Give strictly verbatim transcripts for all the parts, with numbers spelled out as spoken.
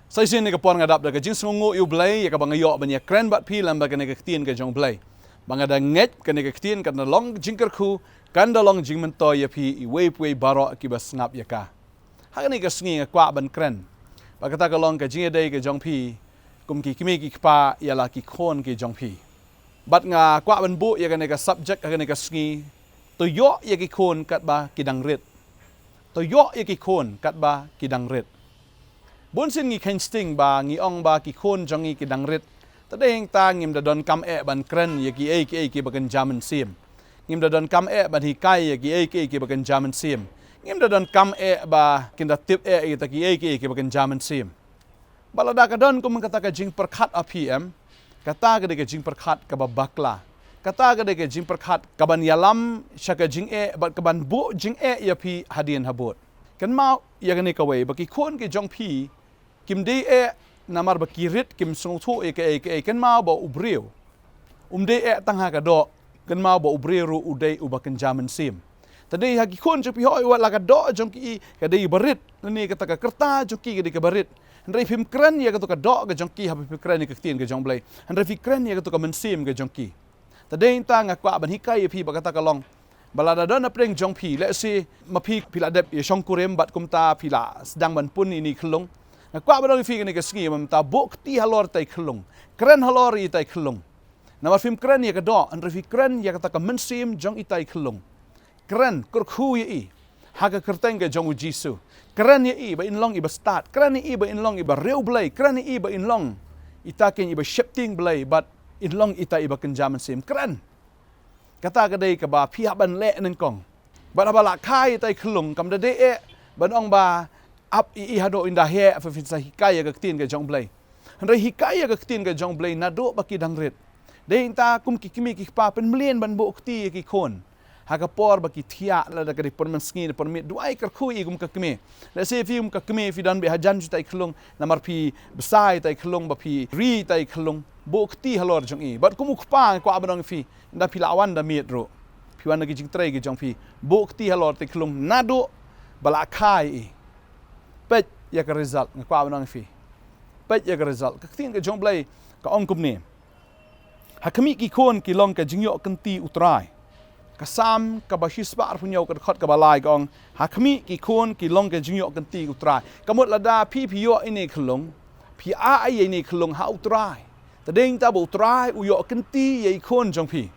Sa shisien ha kane ka por nga dap da ka jingsngewnguh ïa U Blei ïa kaba nga ïoh ban ïakren bad phi lem bad kane ka ktien ka jong U Blei. Ba nga da ngeit kane ka ktien kan da long jingkyrkhu, kan da long jingmyntoi ïa phi iwei pa iwei baroh kiba sngap ïa ka. Ha kane ka sngi nga kwah ban kren bad kata ka long ka jingïadei ka jong phi kum ki kmie ki kpa ïa la ki khun ki jong phi. Bad nga kwah ban buh ïa kane ka subject ha kane ka sngi, to ïoh ïa ki khun katba ki dang rit. To ïoh ïa ki khun katba ki dang rit. Bun sien ngi kheiñ sting ba ngi ong ba ki khun jong ngi ki dang rit. Te dei hangta ngim da donkam eh ban kren ïa kiei kiei kiba kynja mynsiem. Ngim da donkam eh ban hikai ïa kiei kiei kiba kynja mynsiem. Ngim da donkam eh ba kin da tip eh ïa kita kiei kiei kiba kynja mynsiem. Bad lada ka don kum kata ka jingpyrkhat ha phi em, kata ka dei ka jingpyrkhat kaba bakla. Kata ka dei ka jingpyrkhat kaban ïalam sha ka jingeh bad kaban buh jingeh ïa phi hadien habud. Kynmaw ïa kane kawei, ba ki khun ki jong phi kim dei eh namar ba ki rit, kim sngewthuh ïa kaei kaei. Kynmaw ba u briew um dei eh tang ha ka doh, kynmaw ba u briew ruh u dei uba kynja mynsiem. Te dei ha ki khun jong phi, hooid, wat la ka doh jong ki ka dei ba rit, lane kata ka rta jong ki ka dei kaba rit, hynrei phim kren ïa kato ka doh ka jong ki haba phi kren ïa ka ktien ka jong U Blei. Hynrei phi kren ïa kato ka mynsiem ka jong ki. Te dei hangta nga kwah ban hikai ïa phi ba kata ka long, ba lada don hapdeng jong phi, let's say, ma phi, phi la dep ïa shongkurim bad kumta phi la sdang ban pun ïa ine i khyllung. Nga kwah ban ong ïa phi kane ka sngi, mynta buh kti halor ita i khyllung. Kren halor ita i khyllung. Namar phim kren ïa ka doh, hynrei phi kren ïa kata ka mynsiem jong ita i khyllung. Kren, kyrkhu ïa i ha ka kyrteng ka jong U Jisu. Kren ïa i ba in long iba stad. Kren ïa i ba in long iba riewblei. Kren ïa i ba in long ita keiñ iba sheptieng Blei bad in long ita iba kynja mynsiem. Kren. Kata ka dei kaba phi hap ban leh nyngkong. Bad haba la kha ita i khyllung, kam da dei eh ban ong ba ap ïa i haduh ynda heh phin sa hikai ïa ka ktien ka jong U Blei. Hynrei hikai ïa ka ktien ka jong U Blei naduh ba ki dang rit. Dei hangta kum ki kmie ki kpa pynmlien ban buh kti ïa ki khun ha ka por ba ki thiah, lada ka dei por mynsngi, por miet, duwai, kyrkhu ïa i kum ka kmie. Let's say phi kum ka kmie phi don beit hajan jong ita i khyllung, namar phi bsa ita i khyllung, ba phi ri ita i khyllung, buh kti halor jong i. Bad kum u kpa nga kwah ban ong ïa phi, ynda phi la wan da miet ruh, phi wan da ki jingtrei ki jong phi, buh kti halor ita i khyllung naduh ba la kha ïa i. Peit ïa ka result, nga kwah ban ong ïa phi. Peit ïa ka result. Ka ktien ka jong U Blei ka ong kumne: Ha khmih ki khun ki long ka jingïoh kynti U Trai. Ka Salm kaba shispah arphew hynñiew, ka dkhot kaba lai ka ong: Ha khmih ki khun ki long ka jingïoh kynti U Trai. Ka mut lada phi phi ïoh ine i khyllung, phi ai ïa ine i khyllung ha U Trai. Te dei hangta ba U Trai u ïoh kynti ïa i khun jong phi.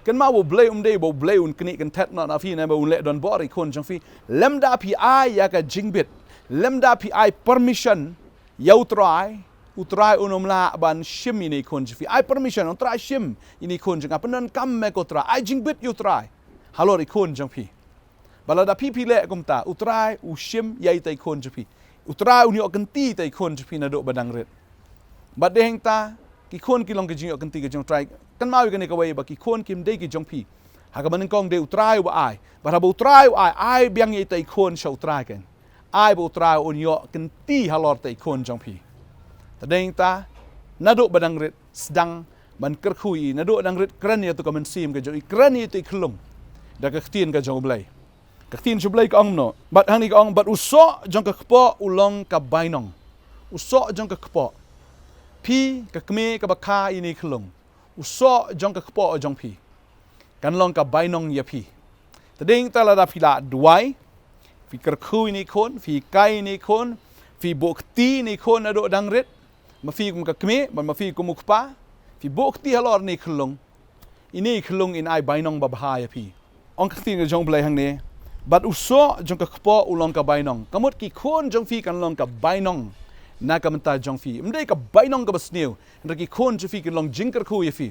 Kynmaw ba U Blei um dei ba U Blei un knieh kynthet noh na phi ne ba un leh donbor ïa i khun jong phi. Lymda phi ai ïa ka jingbit, lymda phi ai permission ïa U Trai, U Trai un ym lah ban shim ïa ine i khun jong phi. Ai permission, U Trai, shim ïa ine i khun jong nga, pyndonkam me ko Trai, ai jingbit ïa U Trai halor i khun jong phi. Bad lada phi phi leh kumta, U Trai u shim ïa ita i khun jong phi. U Trai un ïoh kynti ita i khun jong phi naduh ba dang rit. Bad dei hangta, ki khun ki long ka jingïoh kynti ka jong U Trai. Kynmaw ïa kane kawei, ba ki khun kim dei ki jong phi. Ha kaba nyngkong dei U Trai uba ai. Bad haba U Trai u ai, ai biang ïa ita i khun sha U Trai keiñ. Ai ba U Trai un ïoh kynti halor ita i khun jong phi. Te dei hangta, naduh ba dang rit, sdang ban kyrkhu ïa i, naduh dang rit kren ïa kato ka mynsiem ka jong i, kren ïa ita i khyllung da ka ktien ka jong U Blei. Ka ktien jong U Blei ka ong kumno? Bad hangne ka ong, bad u soh jong ka kpoh u long ka bainong. U soh jong ka kpoh. Phi ka kmie kaba kha ïa ine i khyllung, u soh jong ka kpoh jong phi kan long ka bainong ïa phi. Te dei hangta lada phi la duwai, phi kyrkhu ïa ine i khun, phi hikai ïa ine i khun, phi buh kti ïa ine i khun naduh dang rit, ma phi kum ka kmie bad ma phi kum u kpa, phi buh kti halor ine i khyllung, ine i khyllung in ai bainong babha ïa phi. Ong ka ktien ka jong U Blei hangne, bad u soh jong ka kpoh u long ka bainong. Ka mut ki khun jong phi kan long ka bainong na ka bynta jong phi. Ym dei ka bainong kaba sniew, hynrei ki khun jong phi kin long jingkyrkhu ïa phi.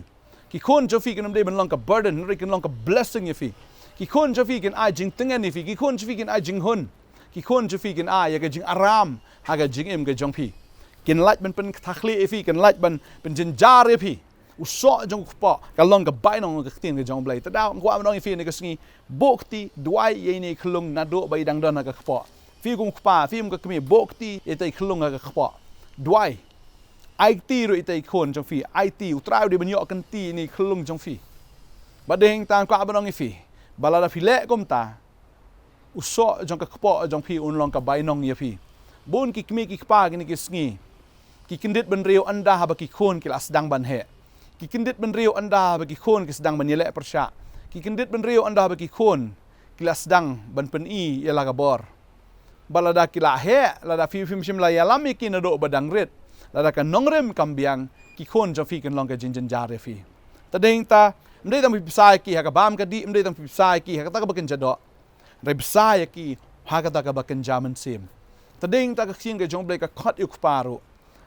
Ki khun jong phi kin ym dei ban long ka burden, hynrei kin long ka blessing ïa phi. Ki khun jong phi kin ai jingtngen ïa phi, ki khun jong phi kin ai jinghun. Ki khun jong phi kin ai ïa ka jingaram ha ka jingim ka jong phi. Kin lait ban pynthakhleh ïa phi, kin lait ban pynjynjar ïa phi. U soh jong ka kpoh ka long ka bainong, ka ktien ka jong U Blei. Te da nga kwah ban ong ïa phi ha kane ka sngi, buh kti, duwai ïa ine i khyllung naduh ba i dang don ha ka kpoh. Phi kum u kpa, phi kum ka kmie, buh kti ïa ita i khyllung ha ka kpoh. Duwai. Ai kti ruh ïa ita i khun jong phi, ai kti, U Trai u dei ban ïoh kynti ïa ine i khyllung jong phi. Bad dei hangta nga kwah ban ong ïa phi, ba lada phi leh kumta, u soh jong ka kpoh jong phi un long ka bainong ïa phi. Bun ki kmie ki kpa kine ki sngi Ki kyndit bynriew ynda haba ki khun ki la sdang ban heh. Ki kyndit bynriew ynda haba ki khun ki sdang ban ïaleh pyrshah. Ki kyndit bynriew ynda haba ki khun ki la sdang ban pyni ïa la ka bor. Bad lada ki la heh, lada phi phim shym la ïalam ïa ki naduh ba dang rit, lada ka nongrim kam biang, ki khun jong phi kin long ka jingjynjar ïa phi. Te dei ta, ym dei tang phi bsa ïa ki ha ka bam ka dih, ym dei tang phi bsa ïa ki ha kata kaba kynja doh. Hynrei bsa ïa ki ha kata kaba kynja mynsiem. Te dei ta ka ktien ka jong U Blei ka khot ïa u kpa ruh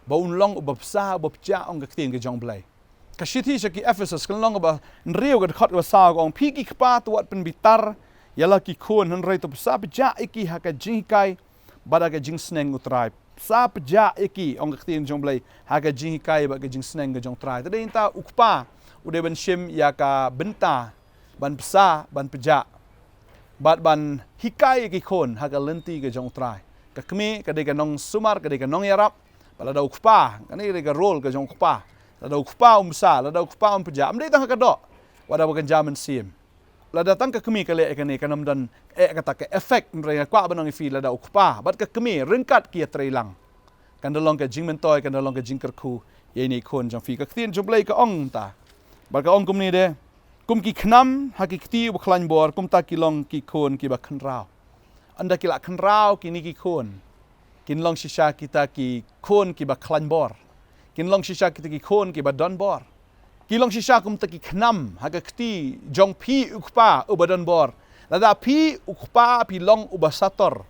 ba un long uba bsa, uba pjah, ong ka ktien ka jong U Blei. Ka shithi sha ki Ephesus ka lynnong kaba hynriew ka dkhot kaba saw ka ong, phi ki kpa to wat pynbitar ïa la ki khun, hynrei to bsa pjah ïa ki ha ka jinghikai bad ha ka jingsneng U Trai. Bsa pjah ïa ki, ong ka ktien jong U Blei, ha ka jinghikai bad ka jingsneng ka jong U Trai. Te dei ta u kpa u dei ban shim ïa ka bynta ban bsa, ban pjah bad ban hikai ïa ki khun ha ka lynti ka jong U Trai. Ka kmie ka dei ka nongsumar, ka dei ka nongïarap. Bad lada u kpa, kane ka dei ka role ka jong u kpa. Lada u kpa um bsa, lada u kpa um pjah, ym dei tang ha ka doh, wat haba kynja mynsiem. Lada tang ka kmie ka leh ïa kane, kan ym don eh kata ka effect, hynrei nga kwah ban ong ïa phi, lada u kpa bad ka kmie ryngkat ki ïatreilang, kan da long ka jingmyntoi, kan da long ka jingkyrkhu ïa ine i khun jong phi. Ka ktien jong U Blei ka ong kumta. Bad ka ong kumne de, kum ki khnam ha ki kti uba khlaiñ bor, kumta ki long ki khun kiba khynraw. Ynda ki la khynraw kine ki khun, kin long shisha kita ki khun kiba khlaiñ bor. Kin long shisha kita ki khun kiba don bor. Ki long shisha kumta ki khnam ha ka kti jong phi u kpa uba don bor. Lada phi u kpa phi long uba sator,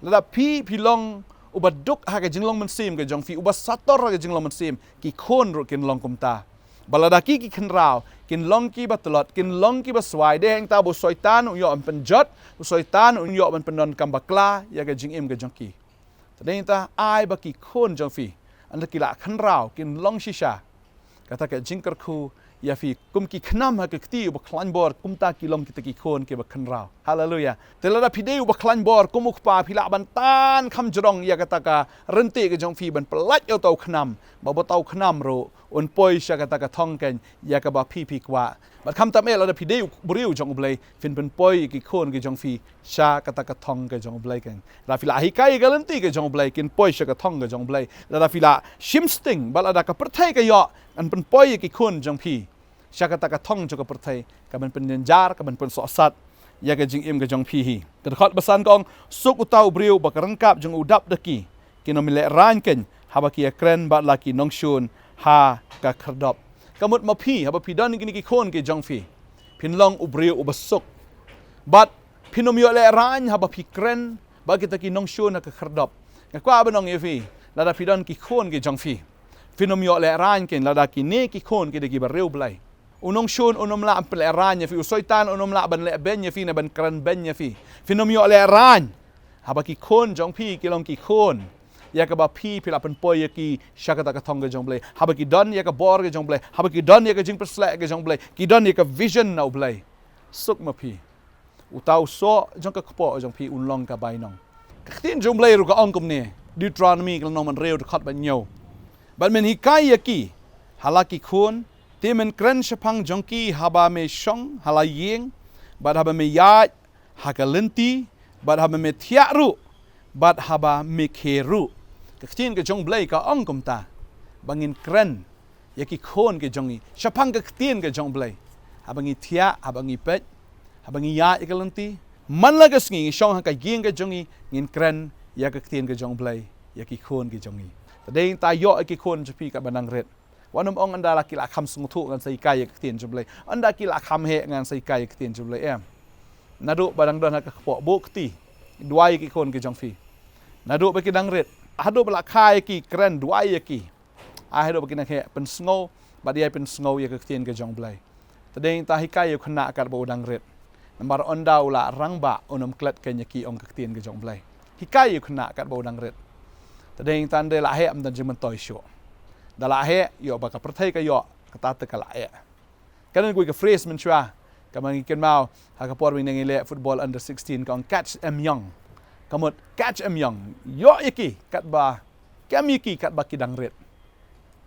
lada phi phi long uba duk ha ka jinglong mynsiem ka jong phi, uba sator ha ka jinglong mynsiem, ki khun ruh kin long kumta. Bad lada ki ki khynraw, kin long kiba tlot, kin long kiba swai, dei hangta ba u Soitan un ïoh ban pynjot, u Soitan un ïoh ban pyndonkam bakla ïa ka jingim ka jong ki. Te dei ta, ai ba ki khun jong phi, ynda ki la khynraw, kin long shisha kata ka jingkyrkhu ïa phi, kum ki khnam ha ka kti uba khlaiñ bor, kumta ki long kita ki khun kiba khynraw. Haleluia. Te lada phi dei uba khlaiñ bor, kum u kpa phi lah ban tan kham jrong ïa kata ka ryntih ka jong phi ban pyllait ïa uta u khnam, ba uta u khnam ruh un poi sha kata ka thong keiñ ïa kaba phi phi kwah. Bad khamtam eh lada phi dei u briew jong U Blei, phin pynpoi ïa ki khun ki jong phi sha kata ka thong ka jong U Blei keiñ. Lada phi la hikai ïa ka lynti ka jong U Blei, kin poi sha ka thong ka jong U Blei. Lada phi la shim sting, bad lada ka pyrthei ka ïoh, kan pynpoi ïa ki khun jong phi sha kata ka thong jong ka pyrthei, ka ban pynjynjar, ka ban pynsohsat ïa ka jingim ka jong phi hi. Ka dkhot ba san ka ong, suk uta u briew ba ka ryngkap jong u dap da ki, kin ym lehraiñ keiñ haba ki ïakren bad la ki nongshun ha ka khyrdop. Ka mut ma phi, haba phi don kine ki khun ki jong phi, phin long u briew uba suk. Bad phin ym ïoh lehraiñ haba phi kren bad kita ki nongshun ha ka khyrdop. Nga kwah ban ong ïa phi, lada phi don ki khun ki jong phi, phin ym ïoh lehraiñ keiñ lada kine ki khun ki dei kiba riewblei. U nongshun un ym lah ban lehraiñ ïa phi, u Soitan un ym lah ban leh beiñ ïa phi ne ban kren beiñ ïa phi. Phin ym ïoh lehraiñ haba ki khun jong phi ki long ki khun ïa kaba phi phi la pynpoi ïa ki sha kata ka thong ka jong U Blei. Haba ki don ïa ka bor ka jong U Blei, haba ki don ïa ka jingpynshlur ka jong U Blei, ki don ïa ka vision na U Blei. Suk ma phi. Uta u soh jong ka kpoh jong phi un long ka bainong. Ka ktien jong U Blei ruh ka ong kumne, Deuteronomy ka lynnong ba hynriew dkhot ba hynñiew. Bad men hikai ïa ki ha la ki khun, te men kren shaphang jong ki haba me shong ha la ïing, bad haba me ïaid ha ka lynti, bad haba me thiah ruh, bad haba me khie ruh. Ka ktien ka jong U Blei ka ong kumta, ba ngin kren ïa ki khun ki jong ngi shaphang ka ktien ka jong U Blei. Haba ngi thiah, haba ngi peit, haba ngi ïaid ïa ka lynti, man la ka sngi ngi shong ha ka ïing ka jong ngi, ngin kren ïa ka ktien ka jong U Blei ïa ki khun ki jong ngi. Te dei ta, ïoh ïa ki khun jong phi katba nang rit. Wat nym ong ynda la ki la kham sngewthuh ngan sa hikai ïa ka ktien jong U Blei, ynda ki la kham heh ngan sa hikai ïa ka ktien jong U Blei, em. Naduh ba dang don ha ka kpoh, buh kti, duwai ïa ki khun ki jong phi. Naduh ba ki dang rit, haduh ba la kha ïa ki, kren, duwai ïa ki. Ai haduh ba ki dang heh, pynsngew, bad ïai pynsngew ïa ka ktien ka jong U Blei. Te dei ta, hikai ïa u khynnah katba u dang rit. Namar ynda u la rangbah un ym klet keiñ ïa ki, ong ka ktien ka jong U Blei. Hikai ïa u khynnah katba u dang rit. Te dei ta, ynda la heh ym don jingmyntoi shuh. Da la heh, ïoh ba ka pyrthei ka ïoh, kata te ka la eh. Kane kawei ka phrase mynshuwa kaba ngi kynmaw ha ka por ba ngi dang ïaleh football under sixteen, ka ong catch 'em young. Ka mut catch 'em young, ïoh ïa ki katba, kem ïa ki katba ki dang rit.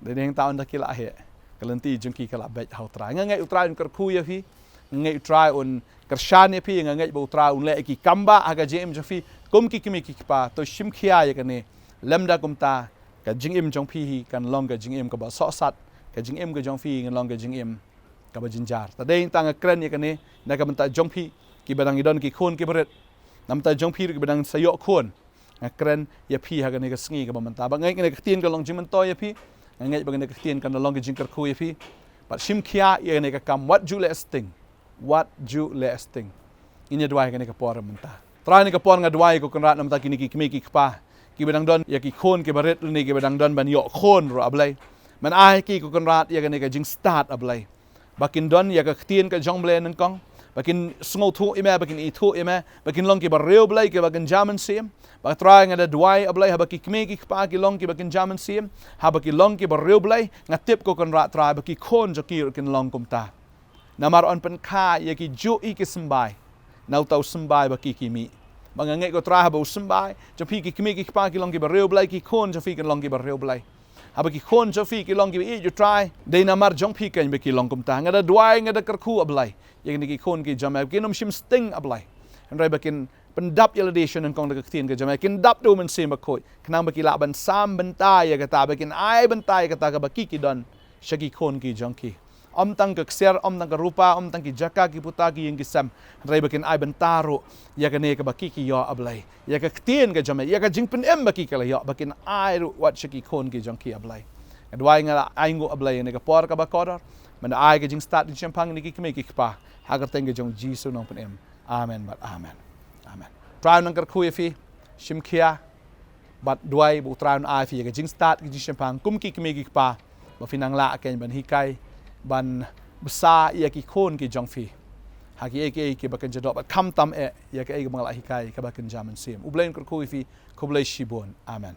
Dei dei ta, ynda ki la heh, ka lynti jong ki ka la beit ha U Trai. Nga ngeit U Trai un kyrkhu ïa phi, nga ngeit U Trai un kyrshan ïa phi, nga ngeit ba U Trai un leh ïa ki kambah ha ka jingim jong phi. Kum ki kmie ki kpa, to shim khia ïa kane. Lymda kumta, Ka jingim jong phi hi kan long ka jingim kaba sohsat, ka jingim ka jong phi kan long ka jingim kaba jynjar. Te dei tang nga kren ïa kane na ka bynta jong phi kiba dang don ki khun kiba rit. Na ka bynta jong phi kiba dang sa ïoh khun, nga kren ïa phi ha kane ka sngi kaba mynta. Ba nga ngeit kane ka ktien ka long jingmyntoi ïa phi. Nga ngeit ba kane ka ktien kan long ka jingkyrkhu ïa phi. Bad shim khia ïa kane ka kam, wat ju leh sting. Wat ju leh sting. Ngin ïa duwai kane ka por mynta. Trai, kane ka por nga duwai ko Kynrad na ka bynta kine ki kmie ki kpa kiba dang don ïa ki khun kiba rit lane kiba dang don ban ïoh khun ruh, A Blei. Men ai ki ko Kynrad ïa kane ka jingstad, A Blei, ba kin don ïa ka ktien ka jong U Blei nyngkong, ba kin sngewthuh ïa me, ba kin ithuh ïa me, ba kin long kiba riewblei, kiba kynja mynsiem. Bad Trai, nga da duwai, A Blei, haba ki kmie ki kpa ki long kiba kynja mynsiem, haba ki long kiba riewblei, nga tip ko Kynrad Trai ba ki khun jong ki ruh kin long kumta. Namar yn pynkha ïa ki juh ïa ki symbai na uta u symbai ba ki ki mih. Ba nga ngeit ko Trai, haba u symbai jong phi, ki kmie ki kpa ki long kiba riewblei, ki khun jong phi kin long kiba riewblei. Haba ki khun jong phi ki long kiba ïeit, ko Trai, dei namar jong phi keiñ ba ki long kumta. Nga da duwai, nga da kyrkhu, A Blei, ïa kine ki khun ki jong me, ba kin ym shim sting, A Blei, hynrei ba kin pyndap ïa lade sha nyngkong da ka ktien ka jong me, kin dap da U Mynsiem Bakhuid, khnang ba ki lah ban sam bynta ïa kata, ba kin ai bynta ïa kata kaba ki ki don sha ki khun ki jong ki. Ym tang ka ksiar, ym tang ka rupa, ym tang ki jaka ki puta ki ïing ki sem, hynrei ba kin ai bynta ruh ïa kane kaba ki ki ïoh, A Blei, ïa ka ktien ka jong me, ïa ka jingpynim ba ki ki la ïoh, ba kin ai ruh wat sha ki khun ki jong ki, A Blei. Nga duwai, nga la ainguh, A Blei, ïa kane ka por kaba kordor. Men ai ka jingstad jingshemphang ïa kine ki kmie ki kpa, ha ka kyrteng ka jong U Jisu Nongpynim. Amen bad amen. Amen. Trai un nang kyrkhu ïa phi. Shim khia bad duwai ba U Trai un ai phi ïa ka jingstad ka jingshemphang kum ki kmie ki kpa, ba phin nang lah keiñ ban hikai, ban bsa ïa ki khun ki jong phi ha kiei kiei kiba kynja doh, bad khamtam eh ïa kaei kaba nga la hikai kaba kynja mynsiem. U Blei un kyrkhu ïa phi. Khublei shibun. Amen.